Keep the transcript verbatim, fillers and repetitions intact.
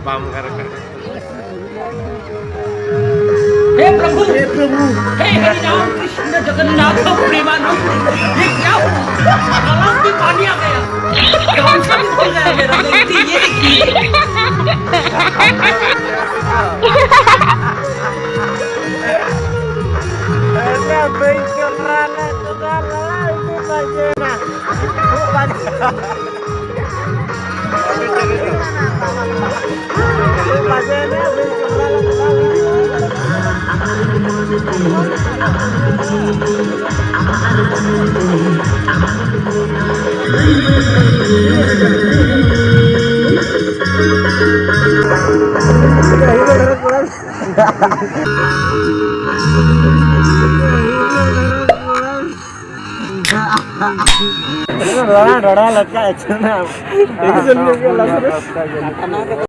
ᱵᱟᱢ ᱜᱟᱨ ᱠᱟᱱᱟ। हे प्रभु, हे प्रभु, हे हरि राम कृष्ण जगन्नाथ प्रेमानंद, ये क्या हुआ? गला में पानी आ गया। कौन सा भी भूल गया मेरा गलती ये की। ᱨᱚᱲᱟ, ᱨᱚᱲᱟ, ᱞᱟᱴᱠᱟ, ᱮᱠᱥᱚᱱ ᱱᱟ᱾ ᱮᱠᱥᱚᱱ ᱱᱟ᱾